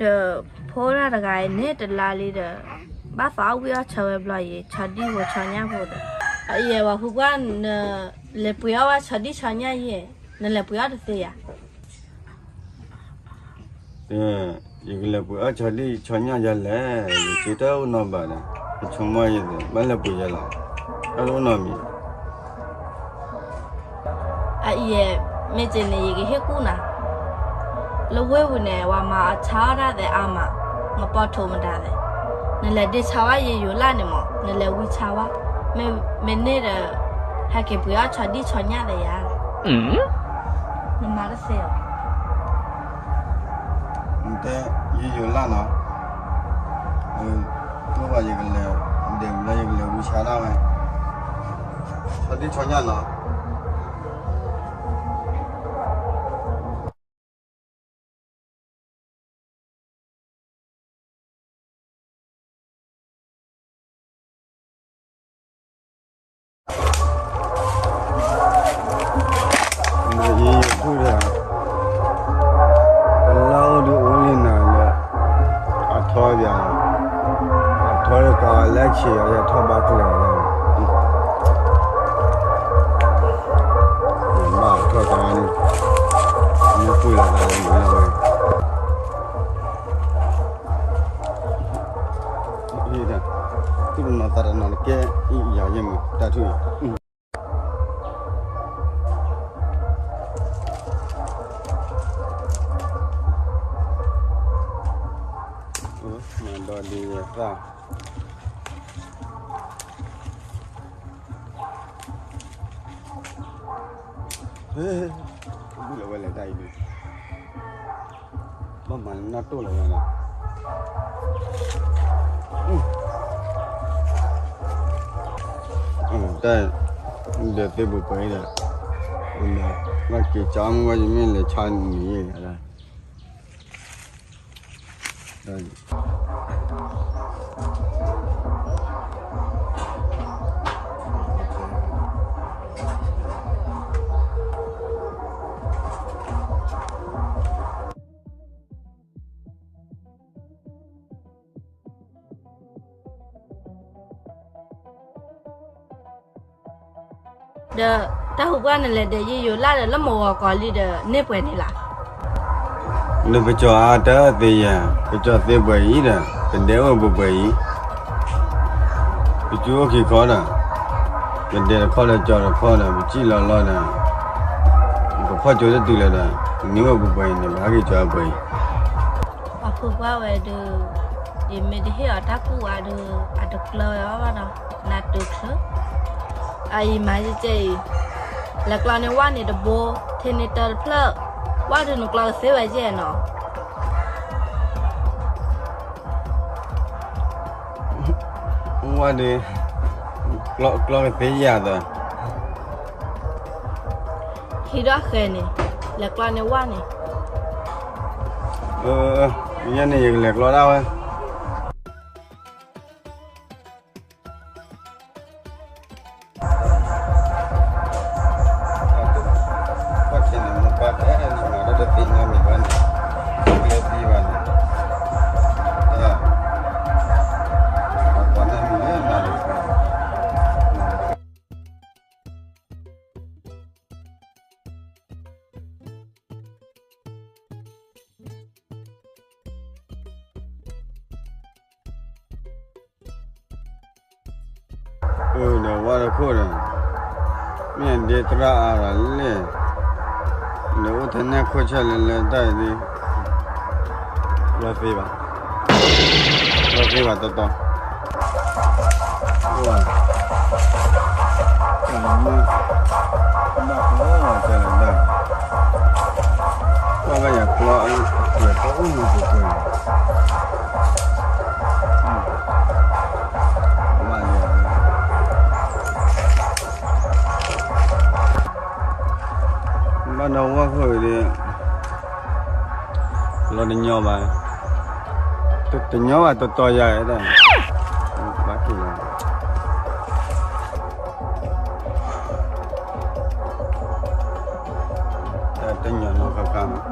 ဒီးဖိဒၣ်တဂၤအံၤန့ၣ်တလါလံဒီး ဘၣ်သးအီၣ်ဝံၣ်အီၣ်ဆၢဝဲဘျီအံၤ ဆီဒံၣ်ဖိဆီညၣ်ဖိဒီး အအံၤဝဲဃုကွၢ်န လဲၤပှ့ၤအီၣ်ဝဲဆီဒံၣ်ဆီညၣ်ယဲၢ် နလဲၤပှ့ၤအီၣ်တသ့ဧါ. ယကလဲၤပှ့ၤအီၣ်ဆီဒံၣ်ဆီညၣ်ယၤလဲၣ်, ယက့ၤတၢ်အိၣ်နီဘၣ်ဒီး ယဆိကမိၣ်ယသ့ၣ် ဘၣ်လဲၤပှ့ၤယၤလီၤ, တၢ်တအိၣ်နီတမံၤ. အအံၤ မ့ၢ်က့န့ၣ် ယကဟ့ၣ်ကူၣ်နၤ, လၢဝ့ၢ်ပူၤန့ၣ် ပှၤမၤအီၣ်ဆါအီၣ်တၢ်သဲးအါမး, နပီထူးမတၤသဲး, နလဲၤဒ့ဆါဝဲယယိၤလၢ်န့ၣ်မး နလဲၤဝံဆါဝဲ, မ့မ့ၢ်န့ၣ်ဒီး ဟဲက့ၤပှ့ၤအီၣ်ဆီဒံၣ်ဆီညၣ်သဲးယၤ, နမၤတသ့ဧါ. နတဲယယိၤလၢ်နီၤ, မ့ၢ်ဘၣ်ယကလဲၤဒ့ဝံၤလၢယကလဲၤဝံဆါဒၣ်ဝဲ, ဆီဒံၣ်ဆီညၣ်နီၤ. နအံၤယထူၣ်ဒီး လၢအိၣ်ဒုးအိၣ်လံနၤလၢ အထီပၠးလီၤ, အထီတကးလၢဆံးအီၤ ယထီၣ်ဘၣ်ကျဲၤလီၤ, ဘၣ်ထီၣ်ကါန့ၣ် မ့ၢ်ပှ့ၤလီၤသးလၢမုၢ်လီၤဝဲ သူၣ်တနီၤသးတနီၤတကဲအံၤယၤယဲၢ်မး တၢ်ထူၣ်အံၤ. မၤဒီးဒ်ယသၣ် ဘူၣ်လီၤဝဲလဲၤတၢ်အံၤဒုး ဘၣ်မၤနီၣ်တိၢ်လီၤဝဲဒီး တၢ် ဒီးသ့ပူၤပှဲၤအံၤဒီး ဘၣ်က့ၤကၠီမုၢ်ဝဲယမ့ၢ်လဲၤဆါနံၤယဲၢ်ဂၤဒၣ် ဒီးတၢ်ဟူးပှၢ်နလဲၤဒီး ယယိၤလၢ်ဒီး လၢမုၢ်ဂီၤကီၤလံဒီး န့ၢ်ပှဲၤန့ၣ်လီၤ. ဒီးပကၠီၤအါတၢ်သ့ယဲၢ်, ပကၠီၤသ့ပှဲၤအံၤဒီး ပဒဲအိၣ်ပှဲၤအံၤ, ပကၠူအိၣ်ခံခီဒီး ပဒဲတခီဒီးကၠီၤတခီဒီး ပစံၣ်လီၤလီၤဒီး ပဖီၣ်ကၠိတတုၤလၢၤဒီး ပန့ၢ်အိၣ်ပှဲၤအံၤန့ၣ် ပဟဲက့ၤကၠီၤပှဲၤအံၤ ပှၤဖိခွါဝဲဒုး ယမ့ၢ်တဟ့ၣ်အီၤတၢ်ကူၣ်ဝါဒုး အတကျၢၤဝဲဘၣ်ဒီး နၤတုၤချုး အအံၤမၤယကဲအံၤ လဲၤကျီန့ၢ်ဝၣ်န့ၣ်တဘိ ထဲန့ၢ်တၢတဖျၢၣ် ဝၣ်ဒုးနကျီကသ့ဝဲယဲၢ်နီၤ ဝၣ်ဒုး ကျီကသ့ယၤသး ဟံးဒီးဃဲၤန့ၣ် လဲၤကျီန့ၢ်ဝၣ်န့ၣ် ယဲန့ၣ်ယကလဲၤကျီဒၣ်ဝဲ အၢ ဒီးဝါတခိၣ်ဒီး မ့ၢ်ဒ့သရၣ်အါဒီးလဲၣ်, ဒီးအိၣ်ထဲန့ၣ်ခိၣ်ဆၢၣ်လၢလၢတၢ်အံၤဒ် လီၤသ့ဘၣ်, လီၤသ့ဘၣ်တီတီ, အိၣ်ဘၣ်, ဘၣ်ကျီ, ဘၣ်ကျီ, ကွၢ်ဘၣ်ယၤကျီ, ကျီအိၣ်မူပူၤပူၤန့ၣ် ဘၣ်ဒီးဝၣ်ခိၣ်ဒီး လီၤတညီဘၣ်, တညီဘၣ်တီတီယၤဒၣ်, ဘၣ်က့ၤလီၤ, တညီနီၢ်ခါခါမး.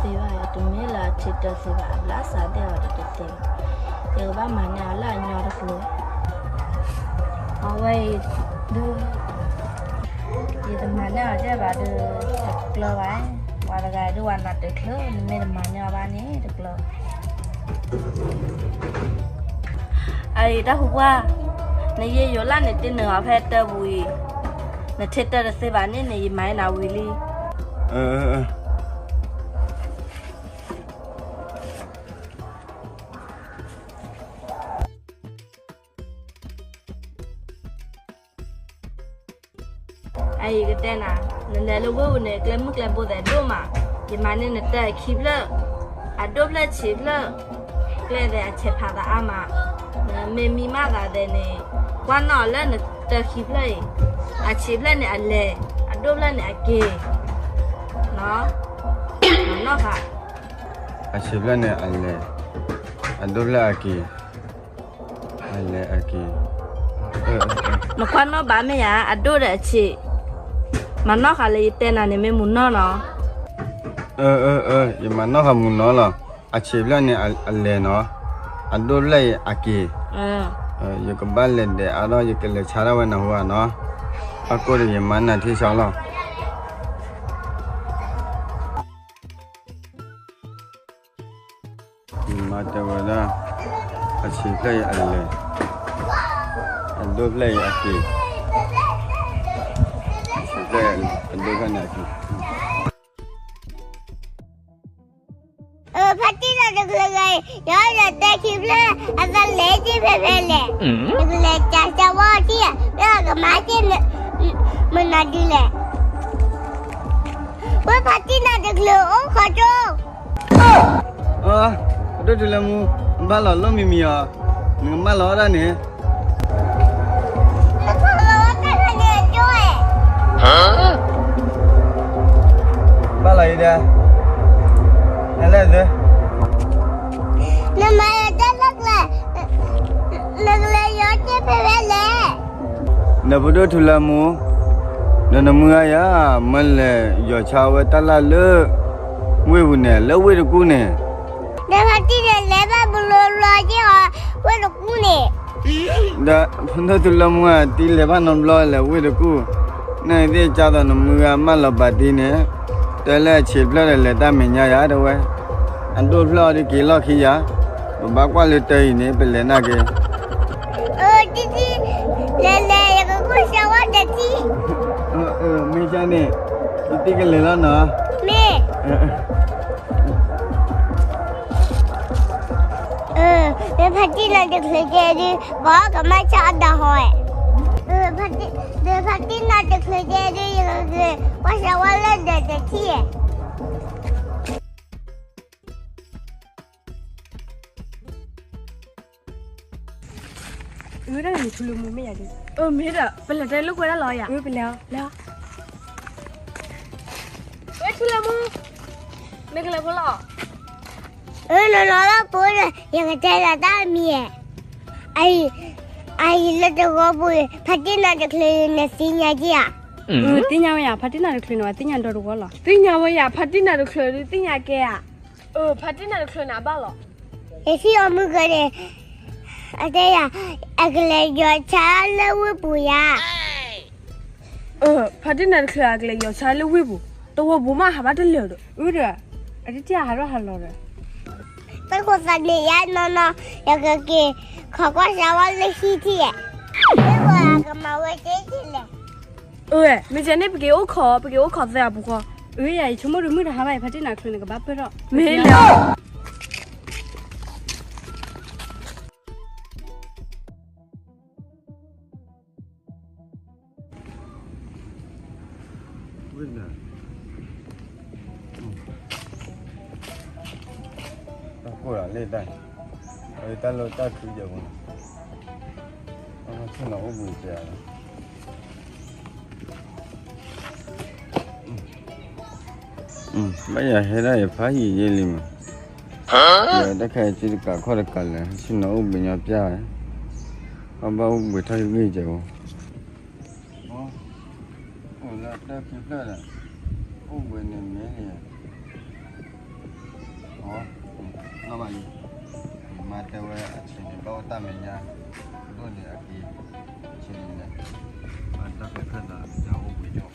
သ့ဘၣ်, တမ့ၢ်လၢအထံတၢသ့ဘၣ်, အဘျးစးသ့ၣ်အီၤဒီးတသ့ဘၣ်. ယကဘၣ်မၤန့ၢ်အီၤလၢအညီတကျိၤ. အဝဲအံၤဒုး ယတမၤန့ၢ်အီၤဒဲးဘၣ်ဒီး တကျၢၤဘၣ်. ပှၤတဂၤဒုးဝဲနၤတချုး နမ့ၢ်တမၤန့ၢ်အီၤဘၣ်န့ၣ်တကျၢၤ. အအံၤတၢ်ဟူကွၢ်, နယဲယိၤလၢ်န့ၣ်တ့ၢ်နုာ်အီၤဖဲတၢ်ပူၤအံၤ, နထံတၢတသ့ဘၣ်န့ၣ်န့ၣ် ယမၤနၤဝံၤလံ. အအံၤကတဲနၤ, နလဲၤလၢဝ့ၢ်ပူၤန့ၣ် ကျဲမုၢ်ကျဲဘိသဲးဒိၣ်မး, ယမၤန့ၢ်နတၢ်အခံဖျၢၣ်, အဒိၣ်ဖျၢၣ်ဆံးဖျၢၣ်, ကျဲသဲးအဆဲးဖးသးအါမး, နမ့ၢ်မံမးသးသဲးန့ၣ်, ကွၢ်နီၣ်အီၤလၢနတၢ်ခံဖျၢၣ်အံၤ, အဆံးဖျၢၣ်န့ၣ်အလဲၤ, အဒိၣ်ဖျၢၣ်န့ၣ်အက့ၤ, နီၢ်, နီၢ်ဃာ် အဆံးဖျၢၣ်န့ၣ်အလဲၤ, အဒိၣ်ဖျၢၣ်အက့ၤ, အလဲၤအက့ၤ, နကွၢ်နီၣ်ဘၣ်မ့ၢ်ဧါ, အဒိၣ်ဒီးအဆံး, မၤနီၣ်ဃာ်လၢယတဲနၤန့ၣ်မ့ၢ်မုၢ်နီၢ်နီၤ. ယမၤနီၣ်ဃာ်မုၢ်နီၢ်လီၤ. အဆံးဖျၢၣ်န့ၣ်အလဲၤနီၤ, အဒိၣ်ဖျၢၣ်အံၤအက့ၤ, ယကဘၣ်လဲၤဒဲးအါထီၣ် ယကလဲၤဆါဒၣ်ဝဲနၢ်ဟူဧါနီၤ, အကိၢ်ဒီးယမၤနၤထံဆၢလီၤ. ယမၤတဲဝဲဒၣ်, အဆံးဖျၢၣ်အံၤအလဲၤ, အဒိၣ်ဖျၢၣ်အံၤအက့ၤ, အဆံးဖျၢၣ်အံၤအဒိၣ်ဖျၢၣ်န့ၣ်အက့ၤ. ဖါတံၢ်နီၢ်တချုးဂၤအံၤ, ယီၤဒီးတဲခံဖျၢၣ်, အသးလဲၤက့ၤဖဲဖဲလဲၣ်, ယကလဲၤကးစၢၤဝဲထံၣ်, မ့ၢ်အကမၤက့ၤမနုၤဒ်လဲၣ်. ဝဲဖါတံၢ်နီၢ်တချုးအိၣ်ခိးကၠိ ပဒိၣ်ထူလၢမူ, ဘၣ်လီၤလိၣ်မံၤမံၤအီၤ, နကမၢလီၤဝဲဒၣ်န့ၣ်, ဘၣ်လီၤအံၤဒၣ်, နလဲၣ်သ့, နမၤတၢ်လၢကျဲ, နကလဲၤယီၤက့ၤဖဲဖဲလဲၣ်. ဒီးပဒိၣ်ထူလၢမူ, ဒီးနမုၢ်ဂၤယၤ, မ့ၢ်လဲၤယီၤဆါဝဲတၢ်လၢ်လၢဝ့ၢ်ပူၤန့ၣ် လၢဝ့ၢ်တကူၣ်န့ၣ်, ဒီးဖါတံၢ်န့ၣ်လဲၤဘၣ်ဘျီဘျီက့ၤအီၤဝ့ၢ်တကူၣ်န့ၣ်, ဒီးပဒိၣ်ထူလၢမူဧၢ, တံၤလဲၤဘၣ်နီတဘျီလဲၣ်ဝ့ၢ်တကူၣ်, နသ့ၣ်ကၢ်သိးနမုၢ်ဂၤမၢလီၤပာ်တံၤန့ၣ်, တဲလၢအဆံးဖျၢၣ်ဒီးလဲၤတၢ်မဲာ်ညါယၤတဲဝဲ, အဒိၣ်ဖျၢၣ်အီၤဒုးက့ၤလီၢ်ခံယၤ, ပဘၣ်ကွၢ်လၢတၢ်အံၤန့ၣ် ပလဲၤနာ်က့ၤ တံၤတံၤ, လဲၤလဲၤ ယကကွၢ်စၢၤဝဲဒီးတံၤ, မ့ၢ်ကန့ၣ်, ယတံၤကလဲၤလီၤနီၤ, မ့ၢ် ဖါတံၢ်နီၢ်တချုးကဲဒုး ပှၤကမၤဆါအဒၣ်ဟီ, ဖါတံၢ်နီၢ်တချုးကဲဒုး ယကကွၢ်စၢၤဝဲလၢဒီးတထံၣ် အၢ ဒၣ်နထူလၢမူမ့ၢ်ယၤဒုး, အၢ မ့ၢ်ဒီး ပလဲၤတဲလိာ်ကွဲဒၣ်လီၤယၤ, အၢ ပလဲၤအီၤ, လဲၤအီၤ, ဝဲထူလၢမူ, မ့ၢ်ကလဲၤဖိလီၤ, အၢ နလီၤလၢဖိဒီး ယကတဲလီၤတၢ်မံၤ, အအံၤ အအံၤလၢတဂီၤပူၤ ဖါတံၢ်နီၢ်တချုး နသ့ၣ်ညါက့ၤဧါ, သ့ၣ်ညါဝဲယၤ ဖါတံၢ်နီၢ်တချုးန့ၣ် ဝဲသ့ၣ်ညါဒီတဂီၤလီၤ, သ့ၣ်ညါဝဲယၤ ဖါတံၢ်နီၢ်တချုးဒုးသ့ၣ်ညါကဲဧါ, အၢ ဖါတံၢ်နီၢ်တချုးန့ၣ်အဘၣ်လီၤ, ယထံၣ်အီၤမုၢ်ကန့ၣ်, အတဲယၤ, အကလဲၤယီၤဆါလၢဝ့ၢ်ပူၤယၤ ဖါတံၢ်နီၢ်တချုးအကလဲၤယီၤဆါလၢဝ့ၢ်ပူၤ, တဝီပူၤမးဟးဘၣ်တလၢာ်ဒီး, အၢဒီး, အတထံၣ်အဟးထီၣ်ဟးလီၤဒီး, တၢ်ခိၣ်သးန့ၣ်ယါနီၢ်နီၢ်, ယကက့ၤခိးကွၢ်စၢၤဝဲလၢဟံၣ်ထံၣ်, မ့ၢ်ဝဲအကမၤဝဲက့ၤလဲၣ်, အၢ မ့ၢ်ကဲန့ၣ် ပက့ၤအိၣ်ခိး ပက့ၤအိၣ်ခိးသဲအပူၤဃီ, အၢ ယဆိကမိၣ်တမုၢ်တဟါဘၣ်အံၤ ဖါတံၢ်နီၢ်တချုးန့ၣ် ကဘၣ်ပၢၢ်ထီၣ်, မ့ၢ်လီၤ ဝ့ၢ်နၤ, တၢ်ကိၢ်လီၤလၢတၢ်, အတၢ်လီၢ်တၢ်ခုယဲၢ်ပူၤန့ၣ်, ဆ့ၣ်နီၤအိၣ်ဘှံးတဲ, ဘၣ်ယၤဟဲဒၣ်ယဖးယံာ်ယဲလံမး, ယတၢ်ခဲအံၤက့တကးခီၣ်တကးလဲၣ် ဆ့ၣ်နီၤအိၣ်ဘှံးညီပျၢ်ဝဲ, ဘၣ်ဘၣ်အိၣ်ဘှံးထီၣ်ယဂ့ၢ်ကဲးဖိ အိၣ်လၢတၢ်ခံဖျၢၣ်ဒီး, အိၣ်ဘှံးန့ၣ်မ့ၢ်လံ, အီၤ, နီၢ်ဘၣ်လံ, မါတဲဝဲအဆံးန့ၣ် ဘၣ်အိၣ်တၢ်မဲာ်ညါ, ဒိၣ်န့ၣ်အက့ၤ, ဆံးန့ၣ်လဲၣ်, ဘၣ်တၢ်ပဲာ်ထၢၣ်သးတၢ်အိၣ်ဘှံးကၠီ ပာ်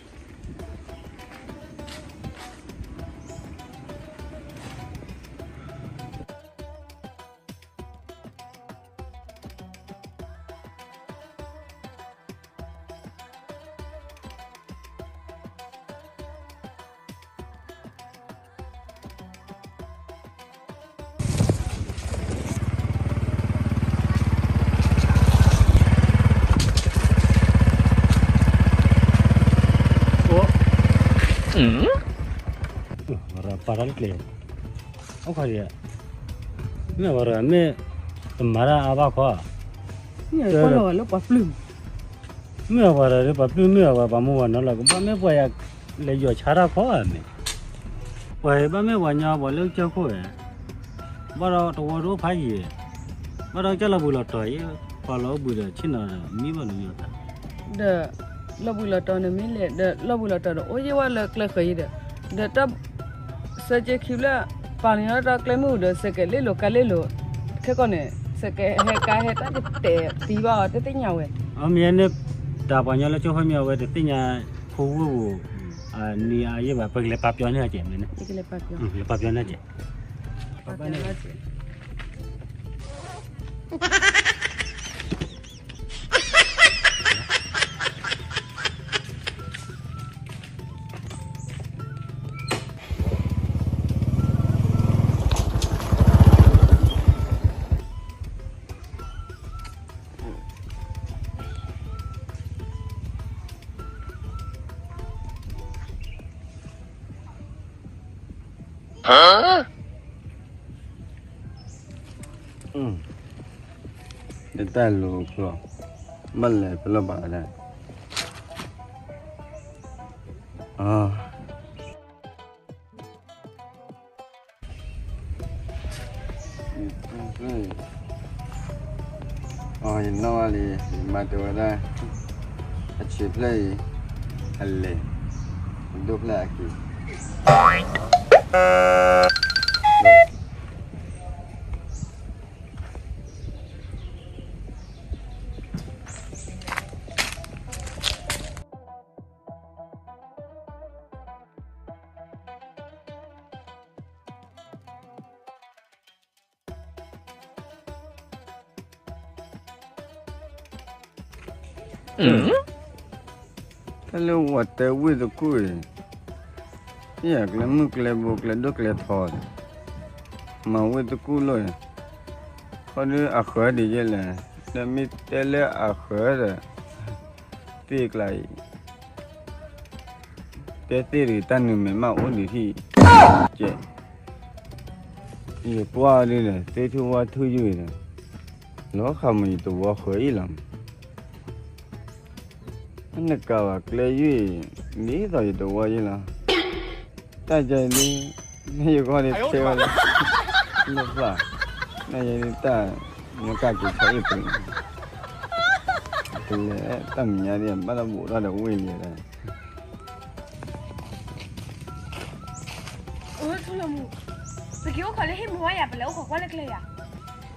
တၢ်လၢကျဲ, အိၣ်ခါဒံး, မ့ၢ်ဝဲဒီး မ့ၢ်တမၤတၢ်အါဘၣ်ခီ, မ့ၢ်ပှၤလၢပှၤပျုၢ်, မ့ၢ်ဝဲဒီးပှၤပျုၢ် မ့ၢ်ဝဲပှၤမူပှၤနီၤလီၤ ကဘၣ်မ့ၢ်ပှၤယၤလဲၤယီၤဆါတၢ်ခီဧါမ့ၢ်, ပှၤဘၣ်မ့ၢ်ပှၤညီ ပှၤလၢကစၢၢ်ခိၣ်ဧါ, ဘၣ်ဒီးတဝီတအိၣ်ဖးယံၤ, ဘၣ်ဒီးကၢ်လီၤဘှံးလီၤတီၤအံၤ, ပှၤလီၤအိၣ်ဘှံးဒီးဆ့ၣ်နီၤမံဘၣ်နမံၤအသး ဒီး လီၤဘှံးလီၤတီၤနမံၤလဲၣ်, ဒီးလီၤဘှံးလီၤတီၤဒီး အိၣ်ယံၤဝဲလၢကျဲဃၢၤအံၤဒီး, ဒီးတၢ် စၢက့ခံဖျၢၣ် ပာ်လီၤညီတၢ်ကျဲမုၢ်ဒီး စဲးကဲးလ့လိာ်ကါလ့လိာ်, ခဲကီၢ်န့ၣ် စဲးကဲးဟဲကါဟဲတၢ်တတဲာ်သံဘၣ်အီၤ တသ့ၣ်ညါဝဲ, အမ့ၢ်န့ၣ် တၢ်ပှၤညီလၢကၠိဖဲမ့ၢ်အဝဲတသ့ၣ်ညါ ဖိဝိၢ်ပူၤ နံၤအယ့ၢ်ဘၣ် ပကလဲၤပာ်ပျီန့ၢ်အကဲးမ့ၢ်န့ၣ်, လဲၤပာ်ပျီန့ၢ်ကဲး, ပာ်ပျီန့ၢ်ကဲး တၢ်လိၤကျိာ်, ဘၣ်လဲၤပလီၢ်ဘၣ်ဒၣ်, အီၤ ယနီၣ်ဘၣ်လံ, ယမါတဲဝဲဒၣ်, အဆံးဖျၢၣ်အံၤ, အလဲၤ, ဒိၣ်ဖျၢၣ်အက့ၤ တၢ်လၢဝဲတဲဝ့ၢ်တကူၣ်အံၤ, ယကျဲမုၢ်ကျဲဘိကျဲဒိၣ်ကျဲထီ, မၤဝ့ၢ်တကူၣ်လီၤ, ခီဒုးအဃၢၤဒံးယဲလဲၣ်, ဒီးမ့ၢ်တဲလၢအဃၢၤဒီး, သ့ၣ်ကျါအံၤ တဲသ့ၣ်ဒုး တၢ်နုာ်မဲာ်မးအိၣ်ဒံးထံၣ်, ကဲ, ယကွၢ်ဒ်ဒီး သ့ၣ်ထူၣ်ဝၣ်ထူၣ်ယုၢ်ဒီး, လီၤဃးမးယတဝီဃၢၤအံၤလီၤ, နကးဘၣ်ကျဲယုၢ်အံၤ, ဒ်သိးယတဝီယုၢ်လီၤ, တၢ်ကဲဒ်, မ့ၢ်ယဂီၢ်န့ၣ်ထဲဝဲလၢ, လၢပျၢ်, နယဲဒ်တၢ်, မ့ၢ်ကၢ်က့ၤဆါအံၤပူၤ, ကလဲၤတၢ်မဲာ်ညါဒ် ဘၣ်တၢ်ဘူးထီၣ်ဒီးဝ့ၢ်လံဒီး အိၣ်ထူလီၤမူ, ပက့ၤအိၣ်ခိးလၢဟံၣ်မူဝဲယၤ ပလဲၤအိၣ်ခိးကွၢ်လၢကျဲယၤ,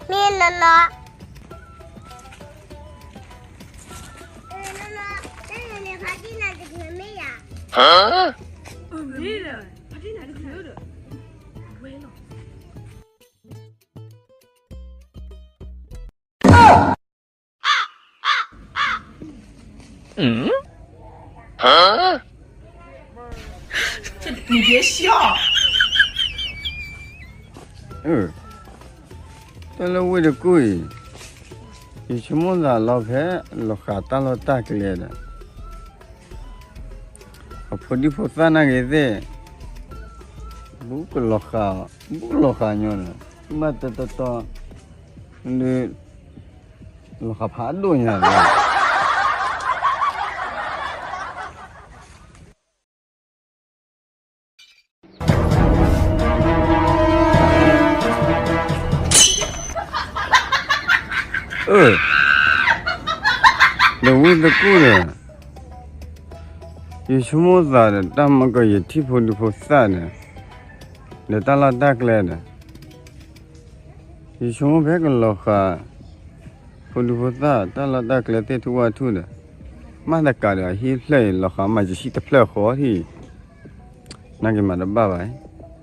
မ့ၢ်နီၢ်နီၢ်, နီၢ်နီၢ်, တၢ်န့ၣ်ဖါတံၢ်နၤတချုးမ့ၢ်ယၤ, မ့ၢ်ဒီး, ဖါတံၢ်နၤတချုးဒီး, ဝဲလီၤ တၢ်လၢဝ့ၢ်တကူၣ်အံၤ, ယဆိကမိၣ်သးလီၤဖဲ, လီၤဃာ်တၢ်လီၢ်တၢ်ကျဲဒီး, အဖိဒံဖိသၣ်နာ်က့ၤသ့ၣ်, ဘူးကလီၤဃာ်, ဘူးကလီၤဃာ်ညီဒီး, ဘၣ်တတီတီ, ဒုး, လီၤဃာ်ဖးဒိၣ်ညါလီၤ အၢ, ဒီးဝ့ၢ်တကူၣ်ဒီး, ယဆိကမိၣ်သးဒီး တၢ်မၤကီၤယထံၣ်ဖိဒံဖိသၣ်ဒီး, ဒီးတၢ်လီၢ်တၢ်ကျဲဒီး ယဆိကမိၣ်ဖဲကလီၤဃာ် ဖိဒံဖိသၣ်တၢ်လီၢ်တၢ်ကျဲသ့ၣ်ထူၣ်ဝၣ်ထူၣ်ဒီး မ့ၢ်သကးဒီးအဟံၣ်ဖျၢၣ်အံၤ လီၤဃာ်မၤယဟံၣ်တဖျၢၣ်ဃီထံၣ်, နာ်က့မၤတဘၣ်ဘၣ်,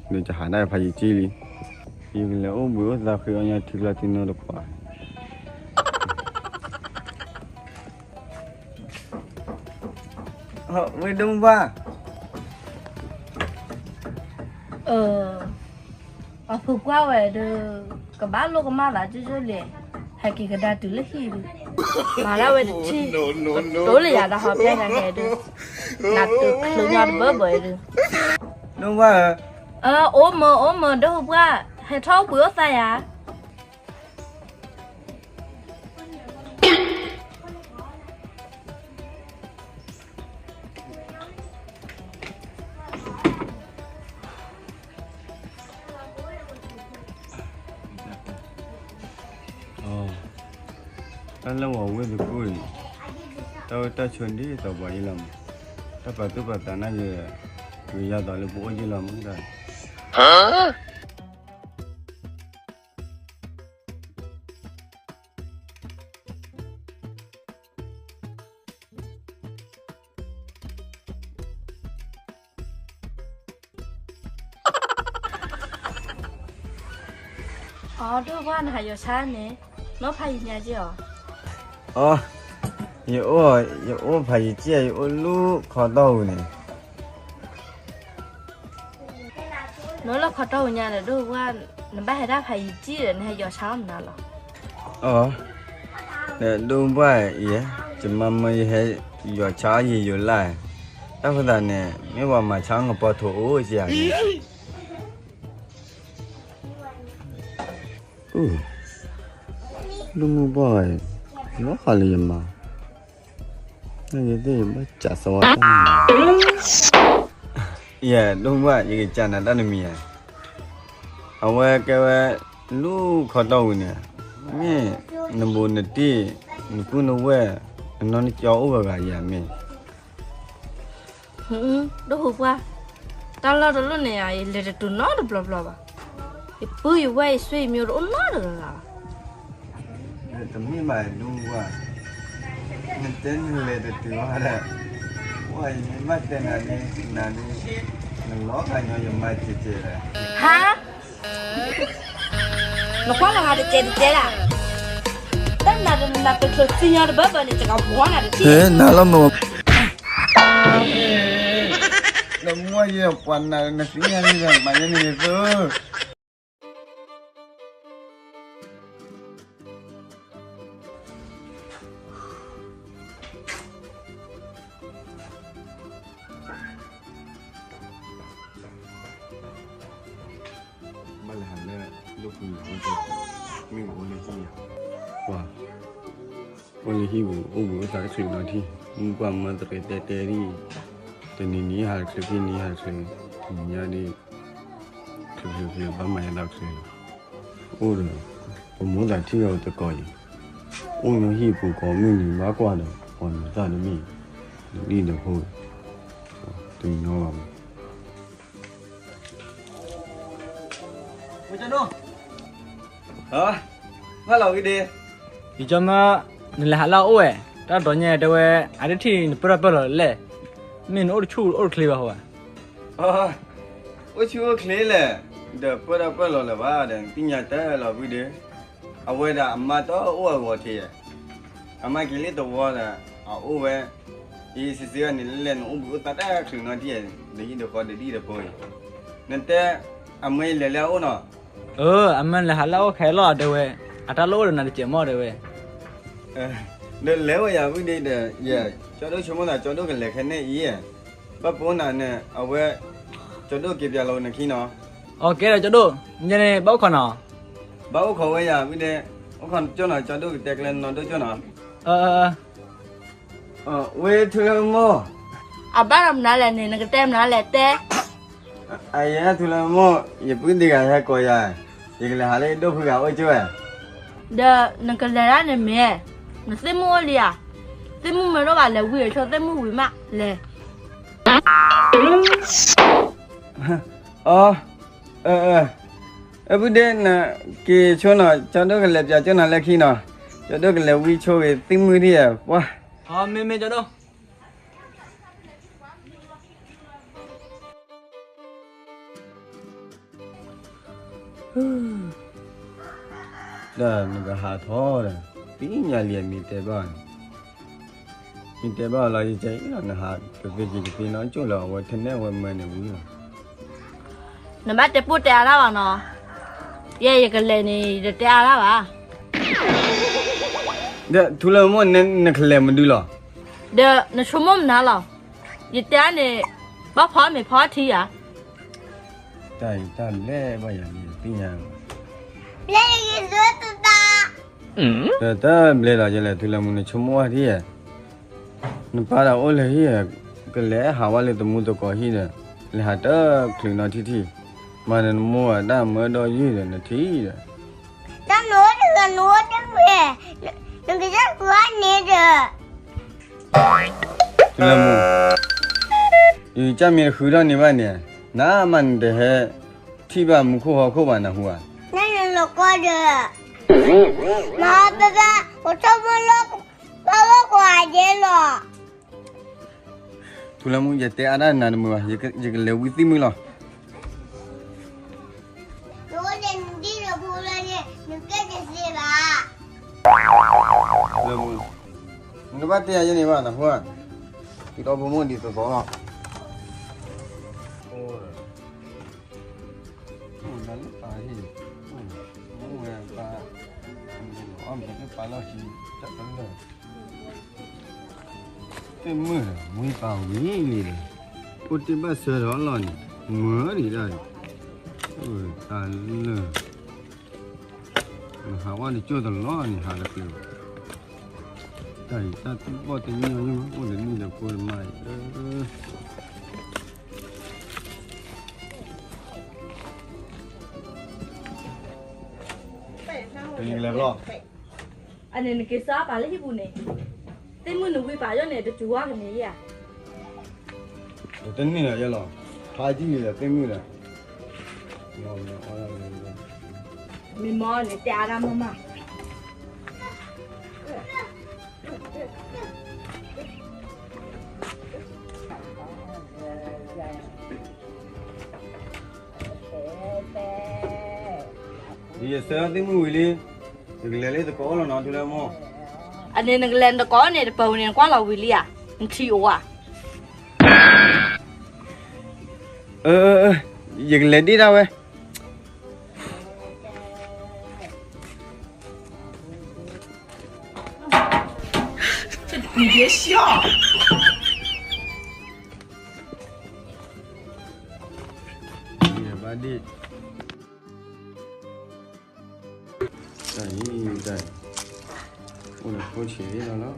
ဒီးယဟးဒၣ်ဖးယံာ်ကံၢ်လံ, ယကလဲၤအိၣ်ဘှံးအိၣ်သါဃ့အီၣ်ညါထံကျါထံနိတခွး. ဝ့ၢ်ဒိၣ်မူဘၣ် အဖိခွါဝဲဒီး ကဘၣ်လိၣ်ကမၣ်သးကၠိကၠိလဲၣ်, ဟဲက့ၤကဒါတုၤလၢဟံၣ်ဒုး, မၤဒၣ်ဝဲတထံၣ်, ကတိၤလၢယၤတၢ်ဟီဖျဲၣ်ဟဲဟဲဒုး, နးတုၤချုးညီတဘၢဘၢအံၤဒုး, ဒိၣ်မူဘၣ်ဧၢ, အိၣ်မၢအိၣ်မၢ ဒိၣ်မူဘၣ်, ဟဲထီၣ်အိၣ်ဘှံးအိၣ်သါယၤ တၢ်လၢဝဲဝ့ၢ်သကိးအံၤ, တၢ်ဝဲတၢ်ဆိဒ်သိးပှၤအံၤလီၤမး, တၢ်ပာ်သူၣ်ပာ်သးနာ်က့ၤ, ကယၤသိးလၢပအိၣ်ယ့ၢ်လီၤမးတၢ် အီ ဒိၣ်ပှၢ်နဟးယီၤဆါန့ၣ်, နီၢ်ဖးယံာ်ညါက့ၤအီၤ, အီ, ယအိၣ်, ယအိၣ်ဖးယံာ်က့ၤ ယအိၣ်လူၢ်ခီတီၢ်ဝံၤန့ၣ် နအိၣ်လၢခီတီၢ်ဝံၤညါဒီး ဒိၣ်ပှၢ်, နဘၣ်ဟဲဒၣ်ဖးယံာ်က့ၤဒီး နဟဲယီၤဆါအီၣ်မနုၤလီၤ. အီ, ဒီးဒိၣ်ပှၢ်အံၤ, ယမါမၢယဟဲယီၤဆါအီၣ်ယံာ်ယိၤလၢ်, တၢ်ဃိသးန့ၣ် မ့ၢ်ပှၤမၤဆါအီၣ်နပီထိးအိၣ်က့ၤဧါန့ၣ် ဒိၣ်မူဘၣ်, လီၤဃာ်လၢယမါ, နသ့ၣ်ဘၣ်စးစဝါတၢ်, ယဲ ဒိၣ်မူဘၣ် ယကစးနၤတၢ်တမံၤဧါ, အဝဲကဲဝဲ လူၢ်ခီတီၢ်ဝံၤန့ၣ်, မ့ၢ်နဘူးနတံၢ်, နပုၢ်နဝဲၢ်, နနီၢ်နကၠီအိၣ်ဂၤဂၤယၤမ့ၢ် ဒိၣ်ဟူပှၢ်, တၢ်လီၢ်တလီၢ်န့ၣ်ဧါ ယလဲၤတတုၤနီတဘျီဘျီဘၣ်. ယပုၢ်ယဝဲၢ် ယဆွေယမျိုးတအိၣ်နီတဂၤဘၣ်. တမ့ၢ်ဘၣ်ဒိၣ်ဟူပှၢ်, နတဲနလဲၤတတုၤဘၣ်ဒီး, ပှၢ်ယမ့ၢ်ဘၣ်တဲနၤဒ်, နၤဒ်, နလီၤဂာ်ညီယမါကဲးကဲးဒီး, ဟါ နကွၢ်လီၤဂာ်တကဲးတကဲးဒၣ်, တၢ်နၤတနၤတချုးသံညီတဘၢဘၢန့ၣ် ယကဘှီနၤတထံၣ်, နၤလီၤမၢ်, နမ့ၢ်ယပှၤနၤနသံညါန့ၣ် မၤယဲန့ၣ်ယသၢ ဘၣ်လဲၤဟးလၢ ဒိၣ်ဖုန့ၣ်, မ့ၢ်အိၣ်လၢဟံၣ်ယၤ, ပှၤ, အိၣ်လၢဟံၣ်ပူၤ အိၣ်ဘှံးအိၣ်သါကဆူးနီၤထံၣ်, မုၢ်ပှၢ်မၢသရဲတဲတဲဒ်, တနံၤနံၤဟးတချုး ခံနံၤဟးတချုး, နံၤညါဒ်, ချုးချုးချုး ဘၣ်မၤယသးတချုးလီၤ, အိၣ်ဒီး, ပမိၢ်သးထံၣ်အီၤတကိးအံၤ, အိၣ်လၢဟံၣ်ပူၤကိးမုၢ်နံၤဘၣ်ကွၢ်ဒီး ပှၤနသၣ်တဘ့ၣ်, ဒ်ဒီးဖိ, တညီဘၣ်မး ဝဲကၠီဒိၣ်, ဟါ, ဘၣ်လီၤဝံၤဒ့, ယကၠီမၢ, နလဲၤဟးလၢအအိၣ်ဝဲ, တၢ်ဒိးညါတဲဝဲ, အတထံၣ်နပၢၢ်တၢ်ပၢၢ်လီၤလဲၣ်, မ့ၢ်နအိၣ်တဆူၣ်အိၣ်တချ့ဘၣ်ဟီဘၣ်. အိၣ်ဆူၣ်အိၣ်ချ့လဲၣ်, ဒီးပၢၢ်တၢ်ပၢၢ်လီၤလၢၤဘၣ်ဒီး နသ့ၣ်ညါတၢ်လီၤဝံၤဒ့, အဝဲဒၣ်အမါတအိၣ်အဂီၢ်ထံးယဲ, အမါက့ၤလၢသဝီဒီး အအိၣ်ဝဲ, အံၤစံးစ့ၢ်ကီးန့ၣ် လဲၤနအိၣ်ဘှံးအိၣ်သါတၢ်ချုးနီၤထံၣ်ယဲ, ဒီးဟံၣ်ဒီးဃီဒီးဒ်ဒီးဖိအံၤ, နတဲ, အမါလဲၤလၢအအိၣ်နီၤ အၢ အမါလဲၤဟးလၢအအိၣ်ခဲလီၤတဲဝဲ, အတၢ်လိၣ်အိၣ်ဒီးနၤတစဲးမီၢ်တဲဝဲ, ဒီးလဲၤဝဲယၤဝံၤဒ့ဒီး ယဲ, ကၠီဒိၣ်ဆိကမိၣ်သး ကၠီဒိၣ်ကလဲၤခဲန့ၣ်အံၤ, ဘၣ်ပိာ်နၤန့ၣ် အဝဲ, ကၠီဒိၣ်က့ၤပၠးလီၤနခံနီၤ, အကဲဒီးကၠီဒိၣ်, ယဲန့ၣ် ဘၣ်အိၣ်ခိးနီၤ, ဘၣ်အိၣ်ခိးဝဲယၤဝံၤဒ့, အိၣ်ခိးကၠီနီၤ ကၠီဒိၣ်ကတဲကျဲနီၤဒိၣ်ကၠီနီၤ ဝ့ၢ်ထူလၢမိၢ်, အဘၣ်ဒီးမနုၤလဲၣ်န့ၣ် နကတဲမနုၤလဲၣ်တဲ, အယဲထူလၢမိၢ် ယပုၢ်ဒံးဂၤဟဲကိးယၤ, ယကလဲၤဟးလၢယဒိၣ်ဖုဂၤအိၣ်ကၠိဝဲ, ဒီးနကလဲၤဒၣ်န့ၣ်မ့ၢ်, နသ့ၣ်မုၣ်အိၣ်လံဧါ, သ့ၣ်မုၣ်မ့ၢ်တအိၣ်ဘၣ်လဲၤဝံၤအဆိ သ့ၣ်မုၣ်ဝံၤမးလဲၤ, အၢ, အပုၢ်ဒ့ နက့ၤဆိနီၤ, ကၠီဒိၣ်ကလဲၤပၠးကၠိနီၤလၢခံနီၤ, ကၠီဒိၣ်ကလဲၤဝံဆိဂ့ၤသံၣ်မုၢ်ထံၣ်ယဲၢ်, ပှၤ. မ့မ့ၢ်ကၠီဒိၣ် တၢ်နကဟးထီၣ်ဒီးသ့ၣ်ညါလံ မ့ၢ်တဲဘၣ်, မ့ၢ်တဲဘၣ်လီၤ ယတဲအံၤလီၤ နဟးကသ့က့ၤကသ့နီၤ ကၠိလၢအဝဲထနဲၣ်ဝဲမၢန့ၣ်ဝံၤလီၤ. နဘၣ်တဲပိၢ်တဲအါတၢ်ဘၣ်နီၤ, ယဲယကလဲၤန့ၣ် ယတတဲအါတၢ်ဘၣ်. ဒီးထူလၢမိၢ် နကလဲၤမနုၤလီၤ. ဒီးနဆိကမိၣ်မနုၤလီၤ, ယတဲန့ၣ် ဘၣ်ဖီမ့ၤဖီထံဧါ. တၢ်အံၤတၢ်ဘျဲဘၣ်ယၤန့ၣ် သ့ၣ်ညါ, ဘျဲယကသ့ပပၢ်, ဒီးတၢ်ဘျဲလီၤယလဲၣ် ထူလၢမိၢ် နဆိကမိၣ်ဝဲထံၣ်ဧါ. နပၢ်ဒီးအိၣ်လၢဟံၣ်ဧါ, ကလဲၤဟးဝဲလၢသမူသကိးဟံၣ်ဒီး လဲၤဟးတချုးနီၤထံထံၣ်, မၤနနမိၢ်အတၢ်မၢဒီးယုၢ်ဒီးနထံၣ်ဒီး, တၢ်နအိၣ်တဂၤနအိၣ်တဂ့ၤ, နကစၢ်ဃုအါန့ၣ်ဒီး, ထူလၢမိၢ်, ယကစၢ်မ့ၢ်တဃုထီၣ်န့ၢ်ဘၣ်န့ၣ်, နမ့ၢ်နတဟဲထံၣ်ဘၣ်မူခိၣ်ဟီၣ်ခိၣ်ဘၣ်နဟူဧါ. နနလီၤကီဒီး, မၤပပၢ် အိၣ်ထီၣ်မူလၢ ပၢ်လီၢ်ကွၢ်ဒဲးလီၤ. ထူလၢမိၢ် ယတဲအါဒၣ်နၤတမုာ်ဘၣ်, ယကလဲၤဝံသံၣ်မုၢ်လီၤ. နကဘၣ်တဲယၤယဲန့ၣ်ဘၣ် နဟူဧါ, တုၤဒီဖိမိၢ်ဒ်သိးသိးလီၤ. အိၣ်လၢပၢ်ဟံၣ်, အိၣ်ဝဲပၢ်, အီၣ်မ့ၤလၢပၢ်လီၢ်ခံ, တၢ်တလၢာ် သ့ၣ်မုၣ်ဒီး ဝံပာ်ဝံၤလံဒီး, အိၣ်တ့ၢ်ဘၣ်ဆၢဒီးလီၢ်န့ၣ်, မၢဒံးဒၣ်န့ၣ်, တၢ်လၢာ်, နဟးဝဲတကၠိၢ်တလီၢ်န့ၣ် ဟးတကျၢၤဘၣ်, တၢ်အံၤတၢ်သူၣ်ဘီၣ်တညီယမး အိၣ်ဒီးနံၣ်ဒီးဖိတမါအံၤ, တနံၤကလဲၤဘျီ အန့ၣ် နက့ၤစၢ်ပာ်လၢဟံၣ်ပူၤန့ၣ်, သ့ၣ်မုၣ်နဝံပာ်ယီၢ်န့ၣ် တစူၤဝါကန့ၢ်ဧါ. တန့ၢ်လီၤယဲလီၤ, ဖးယံာ်လံဒီးသ့ၣ်မုၣ်ဒီး, မ့ၢ်မီၢ်န့ၣ် တဲအါဒၣ်မးမး ယဆၢသ့ၣ်မုၣ်ဝံၤလံ, ယကလဲၤလၢသကိးအိၣ်လီၤနီၤ ထူလၢမိၢ်, အန့ၣ်နကလဲၤနသကိးန့ၣ် တပၢၤဝံၤန့ၣ် နကွၢ်လီၤဝံၤလံဧါ, နထံၣ်အိၣ်ဧါ. အၢ ယကလဲၤဒ့ၣ်ဒၣ်ဝဲ ဘၣ်ဒ့ၣ်, တၢ်အံၤ တၢ်အံၤ အိၣ်ဒီးဖိဆံးလီၤလီၤ,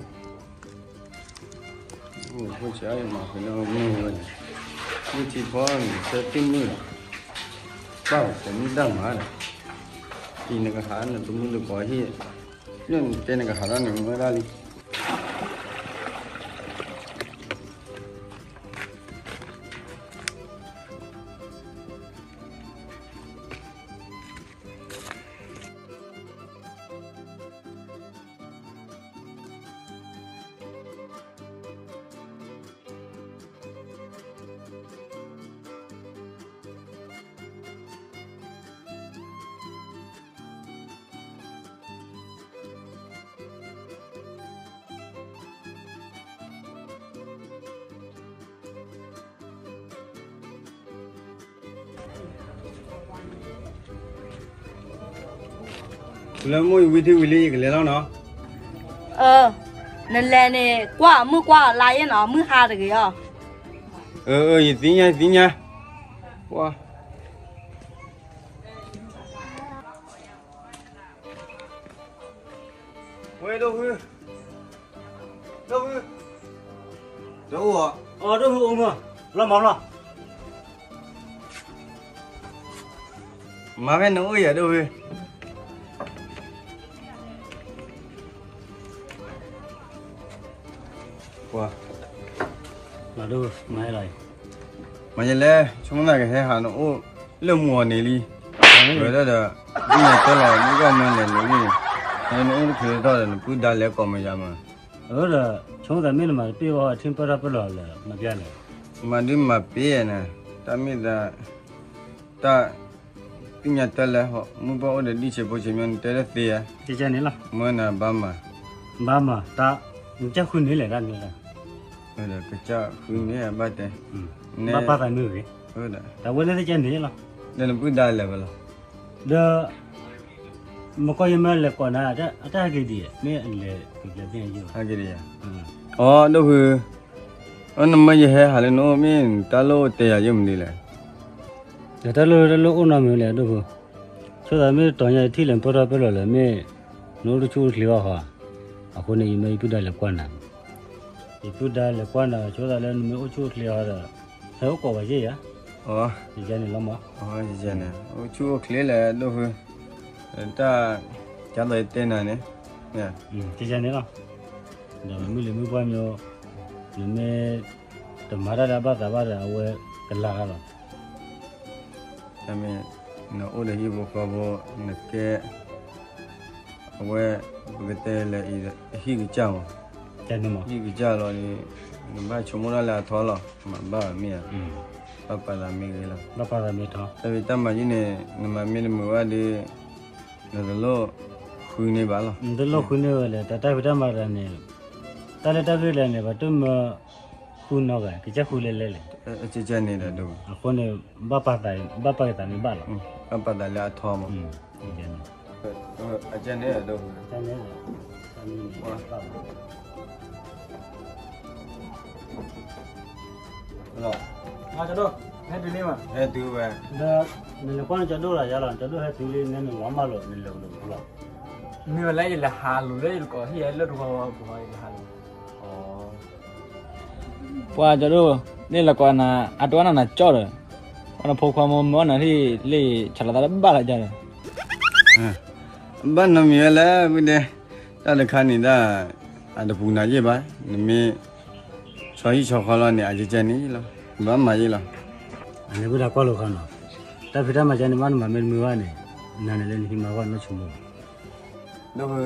အိၣ်ဒီးဖိဆံးအါမး ဖဲလၢမုၢ်ဝဲန့ၣ်, မုၢ်ထံဖီန့ၣ် ဆၢသ့ၣ်မုၣ်ဒီး, ဘၣ်ပှၤမုၢ်တၢ်မၤဒီး, အံၤနကဟးနသမူသကိးဟံၣ်, လၢနတဲနကဟးထီၣ်န့ၣ် မၢဒၣ်လံ. လၢမိၢ်ယဝံထံဝံၤလံ ယကလဲၤလီၤနီၤ. အၢ, နလဲၤန့ၣ် ကွၢ်အမုၢ်ကွၢ်အလါယဲၢ်နီၤ, မုၢ်ဟါတဂ့ၤအီၤ. အၢ, ယသ့ၣ်ညါ ယသ့ၣ်ညါ. ဝဲဒိၣ်ဖု, ဒိၣ်ဖု, တအိၣ်ဧါ. အၢ, ဒိၣ်ဖုအိၣ်မး, လီၤမၤလီၤ. မၤဖဲနအိၣ်ယၤ ဒိၣ်ဖု. ပှၤ, မၤဒိၣ်, မၤဟဲလီၤအံၤ, မၤယလဲၣ်, ဆိကမိၣ်သးကဟဲဟးနအိၣ်လၢမုၢ်အီၤန့ၣ်လံ. ဝဲဒၣ်ဒီး ဒ်န့ၣ်တဲလီၤ မုၢ်ဂီၢ်မၢလဲၤလိၤန့ၣ်, နအိၣ်တချုးထီၣ်ဒီး နပုၢ်ဒါလဲၤကိးမယါမး. အၢဒီး ဆိသးမ့ၢ်နမၤတပ့ၢ်ဝဲ ထံပၢၢ်ထီၣ်ပၢၢ်လီၤလၢမၤပျါလဲၣ်. မၤဒုးမၤပ့ၢ်နၤ, တၢ်မ့ၢ်သး တၢ် သ့ၣ်ညါတၢ်လဲၣ်, မုၢ်ပှၢ်အိၣ်ဒီးဒံၣ်ဆံးဖိဆံးမီ နတဲတသ့ဧါ. န့ၣ်လီၤ. မၢနၤဘၣ်မၤ, ဘၣ်မၤတၢ်, နကစၢ်ဃုန့ၣ်လဲၣ်တၢ်န့ၣ်လီၤ. ကစၢ်ဃုန့ၣ်အဘၣ်တဲ, ဘၣ်ပာ်သးမ့ၢ်ဂ့ၤ, တၢ်ဝဲန့ၣ်သ့ၣ်ကဲန့ၣ်လီၤ. ဒီးနပုၢ်ဒါလဲၤဝဲလီၤ. ဒီး မကီယမၢလဲၤကိးနၤ, အတၢ်ဟဲက့ၤဒံး, မ့ၢ်အလဲၤက့ၤကျဲသ့ၣ်ညါယိၣ်, ဟဲက့ၤဒံးဧါ. အိ ဒိၣ်ဖု, အိနမၢယဟဲဟးလၢနအိၣ် မ့ၢ်နတၢ်လိၣ်တဲယၤယိၣ်မနုၤလဲၣ်. ဒီးတၢ်လိၣ်တၢ်လိၣ်အိၣ်နီတမံၤလဲၣ် ဒိၣ်ဖု, ဆိသးမ့ၢ်တတီၤညါယထံၣ်လဲၤပၢၢ်ထီၣ်ပၢၢ်လီၤလၢ မ့ၢ်နအိၣ်တဆူၣ်အိၣ်ချ့ဘၣ်ဃီ, အဃိန့ၣ် ယမၢယပုၢ်ဒါလဲၤကွၢ်နၤ, ယပုၢ်ဒါလဲၤကွၢ်နၤ ဆိသးလၢနမ့ၢ်အိၣ်ဆူၣ်အိၣ်ချ့ဃီဒီး ဟဲအိၣ်ကိးဝဲယဲၢ်ဧါ. န့ၣ်လီၤမး, န့ၣ် အိၣ်ဆူၣ်အိၣ်ချ့လဲၣ် ဒိၣ်ဖု, တၢ် ကသိးယတဲနၤန့ၣ်, န့ၣ်လီၤ. ဒီးမုၢ်လံၤမုၢ်ပှၢ်မီ, နမ့ၢ်တမၤတၢ်လၢအဘၣ်သးဘၣ်ဒီး အဝဲကလၤတၢ်လီၤ. တမ့ၢ်, နအိၣ်ဒီးဟံၣ်ဖိဃီဖိ, နကဲ, အဝဲ, ပကတဲလၢအဟံၣ်ကစၢ်မး, ဟံၣ်ကစၢ်လီၤန့ၣ်, နဘၣ်ဆိကမိၣ်ဒၣ်လၢအထီလီၤ, မၤဘၣ်မ့ၢ်ဧါ, ဘၣ်ပာ်သးမ့ၢ်ဂ့ၤလီၤ, ဘၣ်ပာ်သးမ့ၢ်ထီ, တၢ်ဖံးတၢ်မၤယုၢ်န့ၣ် နမၤမ့ၢ်တမုာ်ဘၣ်ဒီး နတလိၣ်ဃုန့ၢ်ဘၣ်လီၤ. နတလိၣ်ဃုန့ၢ်ဝဲလဲၣ်, တၢ်ဖံးတၢ်မၤတဂၤန့ၣ်, တၢ်လၢတၢ်ဂ့ၢ်လဲၣ်န့ၣ် ပှၤတမၢဃုနီတဂၤ, ကစၢ်ဃုလဲၤလဲၤလဲၣ်. န့ၣ်ဒီး, အဃိန့ၣ်, ဘၣ်ပာ်သး, ဘၣ်ပာ်က့ၤသးမ့ၢ်ဘၣ်လီၤ, ဘၣ်ပာ်သးလၢအထီမး, န့ၣ်, အန့ၣ်ဒီး, လီၤ, ဟဲတုၤလံမး, ဟဲတုၤဝဲ, ဒီး, နလဲၤကွၢ်နကၠီဒိၣ်လၢယၤလီၤ, ကၠီဒိၣ်ဟဲတုၤလံ နဲနဝၤမၢလီၤ နလဲၤအိၣ်လီၤ, မ့ၢ်ဝဲလၢယလဲၤဟးလိာ်လၢယတကိးဟံၣ်ယဲလၢတဝီဝီပူၤယလဲၤဟးလိာ်, ပှၤကၠီဒိၣ်, န့ၣ်လဲၤကိးနၤ အတဝဲနၤနကၠီဒီး, ပှၤနဖိခွါမ့ၢ်မၢနၤထံၣ်လၢယဆၢလီၤသးတဘၣ်လၢၤကၠီဒီး, ဘၣ်နီတမံၤဝဲလဲၣ် ဝံၤဒဲ, တၢ်တခါန့ၣ်ဒၣ်, အတပူၤနၤယဲၢ်ဘၣ်, နမ့ၢ်, ဆီဟံၣ်ဆီဃီလီၤန့ၣ် အကဲကဲန့ၣ်လီၤ, ဘၣ်မၤယဲၢ်လီၤ, အန့ၣ်ဝံၤဒၣ်ကွၢ်လိာ်ခီနီၤ, တၢ်ဖံးတၢ်မၤကဲန့ၣ် ဘၣ်နမၤမ့ၢ်တမုာ်ဘၣ်န့ၣ်, နၤန့ၣ်လၢနဟံးမၤဂီၢ်နီၢ်ဆိကမိၣ် ဒိၣ်ဖု,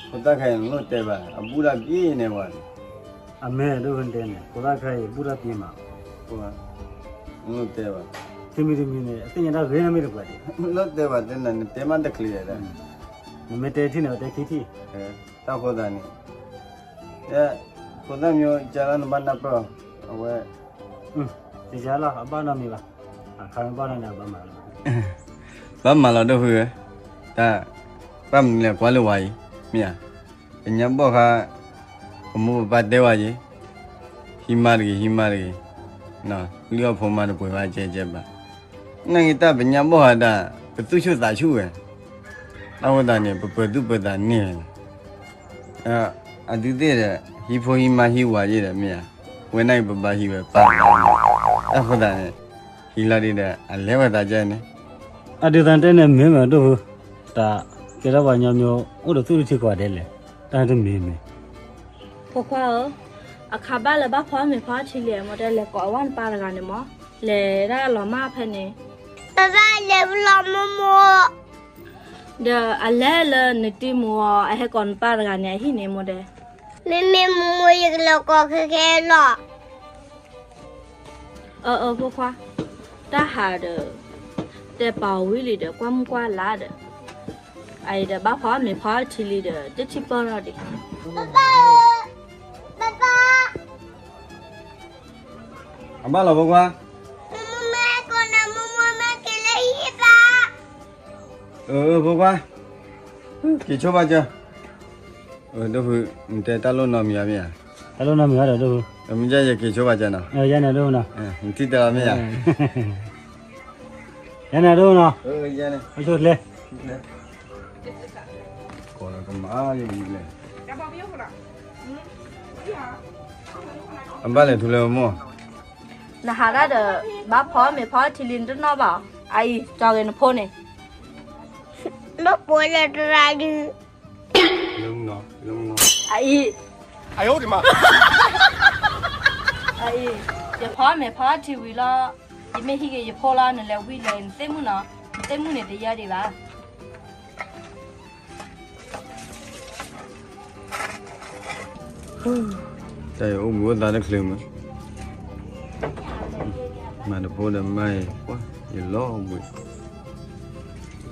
ဖိသၣ်ခဲအံၤနလိၣ်တဲဘၣ် အဘူၣ်တၢ်ပ့ၤန့ၣ်ဝဲန့ၣ်, အမ့ၢ်ဒိၣ်ဖုတဲန့ၣ် ဖိသၣ်ခဲအံၤဘူၣ်တၢ်ပ့ၤမး, နလိၣ်တဲဘၣ်, တမံၤတမံၤန့ၣ် အသ့ၣ်ညါတၢ်ဂ့ၤမ့ၢ်တပှဲၤဒံး, နလိၣ်တဲဘၣ်တဲနၤ နတဲမးတချ့ဒီး, နမ့ၢ်တဲထံၣ်န့ၣ် ပတဲခံထံၣ်, တၢ်ဃိသးန့ၣ်, ဖိသၣ်မ့ၢ်ကလီနဘၣ်နၢ်ပၢၢ်, အဝဲ, တယါလီၤ အဘၣ်နီတမံၤဘၣ်, အခါမ့ၢ်ဘၣ်နီၢ်န့ၣ် အဘၣ်မၤလီၤ, ဘၣ်မၤလီၤဒိၣ်ဖုဧၢ, တၢ်, ဘၣ်မနုၤလဲၣ်ကွၢ်လၢဝဲအံၤ, မ့ၢ်ဧါ, ပညါဘီၣ်ဃါ, ပမိၢ်ပပၢ်တဲဝဲယဲၢ်, ဟံးမါတဂ့ၤ ဟံးမါတဂ့ၤ, လုၢ်အီၣ်ဖိမါတပှဲၤဘၣ်ကဲကဲဘၣ်, နာ်က့တၢ်ပညါဘီၣ်ဃါတၢ်, ပသူၣ်ဆူၣ်သးဆူၣ်ဝဲ, အဃိသတးန့ၣ် ပပၢၤသူၣ်ပၢၤသးန့ၢ်ဝဲ အဒုးသ့ၣ်ဒီး ဟံးဖိဟံးမါဟံးဝၤယဲၢ်ဒီးမ့ၢ်ဧါ, ဝဲနာ်က့ပဘၣ်ဟံးဝဲပၢ်န့ၣ်, အဃိသတးန့ၣ်, ဟံးလီၤဒံးဒီး အလဲၤဝဲသးကဲန့ၣ်, အဒုးသးတဲန့ၣ်မ့ၢ်မ့ၢ်ဒိၣ်ဖု, တၢ်ကဲထီၣ်ပှၤကညီမ့ၢ်အိၣ်ဒီးသူၣ်တထံကီၢ်ဒဲးလဲၣ်, တၢ်တမ့ၢ်မ့ၢ်, ဖိခွါဧၢ, အခါဘၣ်လၢဘၣ်ဖီမ့ၤဖီထံလံ မ့ၢ်တဲလဲၤကိးအဝဲနပၢ်တဂၤန့ၣ်မ့ၢ်, လဲၤဒၣ်လီၤမၢ်ဖဲန့ၣ်, ပဘၣ်လဲၤလီၤမိၢ်မိၢ် ဒီးအလဲၤလၢနတံၤမူၤအီၤ အဟဲကိးနပၢ်တဂၤန့ၣ် အဟံၣ်န့ၣ်မိၢ်ဒဲး, မ့မ့ၢ်မိၢ်မိၢ်ယကလီၤကိးခဲခဲလီၤ, အၢအၢဖိခွါ, တၢ်ဟးဒီး, တဲပာ်ဝံၤလံဒီး ကွၢ်မုၢ်ကွၢ်လါဒီး, အအံၤဒီးဘၣ်ဖီမ့ၤဖီထံလံဒီး တထံၣ်ပၢၢ်ထီၣ်ဒံး, ပၢ်ပၢ်, ပၢ်ပၢ် အဘၣ်လီၤဖိခွါ, မိၢ်မိၢ်မ့ၢ်ကိးနၤ မိၢ်မိၢ်မ့ၢ်က့ၤလၢဟံၣ်ဘၣ်, အၢ ဖိခွါ, က့ၤဆိဘၣ်ကၢ, ဒိၣ်ဖု, နတဲတၢ်လိၣ်နီတမံၤဧါမ့ၢ်ဧါ, တၢ်လိၣ်နီတမံၤဧါဒီးဒိၣ်ဖု, မ့ၢ်ယက့ၤဆိဘၣ်ကၢနီၤ, ယၤန့ၣ်ဒိၣ်ဖုနီၤ, နထံၣ်တဲလီၤမ့ၢ်ဧါ, ယၤန့ၣ်ဒိၣ်ဖုနီၤ, အိၣ်ဆိကျဲ အဘၣ်လဲၤထူလၢမိၢ်, နဟးဒၣ်ဒီး ဘၣ်ဖီမ့ၤဖီထံလံနတနီၣ်ဘၣ်, အအံၤ ကၠီဂ့ၤနဖိန့ၣ်, လၢပှဲၤလၢတရါဒု, အအံၤ, အအံၤ, ယဖီမ့ၤဖီထံဝံၤလီၤ, ယမ့ၢ်ဟံးက့ၤယဖိလီၤ နလဲၤဝံၤလဲၤနသ့ၣ်မုၣ်နီၤ, ယ တဲမုၢ်န့ၣ်တယါဒံးဘၣ်. တၢ်အံၤအိၣ်ဘှံးအိၣ်သါတချုးမး, မၤတဖိဒီးမါအံၤ, ယလီၤဘှံး,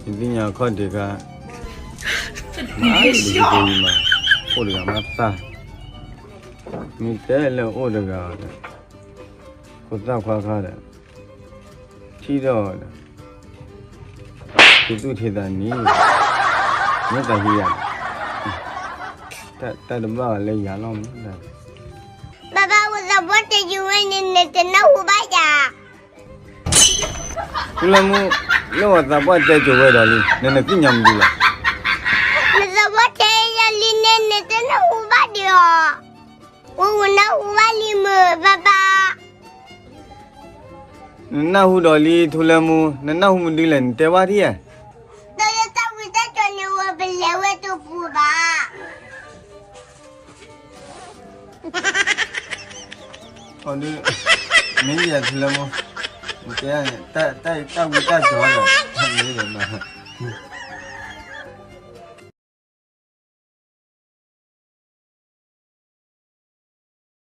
ယသ့ၣ်ညါအခီၣ်ထံးခါ, မၤတယံၤမး, အိၣ်တဂၤမးသၣ်, မ့ၢ်တဲလၢအိၣ်တဂၤဒီး, ဖိသၣ်ခွါခါဒီး, ထံၣ်ဒီးဒီး, ထံသူၣ်ထံသးနံၤ, မ့ၢ်တဟံးယၤ, တၢ်တဘၣ်အီၤလၢယၤလီၤမး, ဘၣ်ဘၣ် ဝဲသးပှၢ်တဲယၤဝဲန့ၣ် နတနၢ်ဟူဘၣ်ယၤ ထူလၢမူ, လၢဝဲသးပှၢ်တဲစိၤဝဲဒီးလံ နနသ့ၣ်ညါမနုၤလဲၣ်, နသးပှၢ်တဲယၤလံန့ၣ် နတနၢ်ဟူဘၣ်ဒံးအီၤ, ဝဲနၢ်ဟူဘၣ်လံမုၢ် ဘၣ်ဘၣ် နနၢ်ဟူဒီးလံ ထူလၢမူ, နနၢ်ဟူမနုၤလဲၣ် နတဲဝဲဒ်လဲၣ်, ဒီးလၢတၢ်ဝံတၢ်ကၠီန့ၣ် ဝဲပလဲၤဝဲတပူၤဘၣ် အီၤဒုး, မ့ၢ်ယၤထူလၢမူ, နတဲ, တၢ်ဝံတၢ်ကၠီဒီး, မ့ၢ်ယၤဘၣ်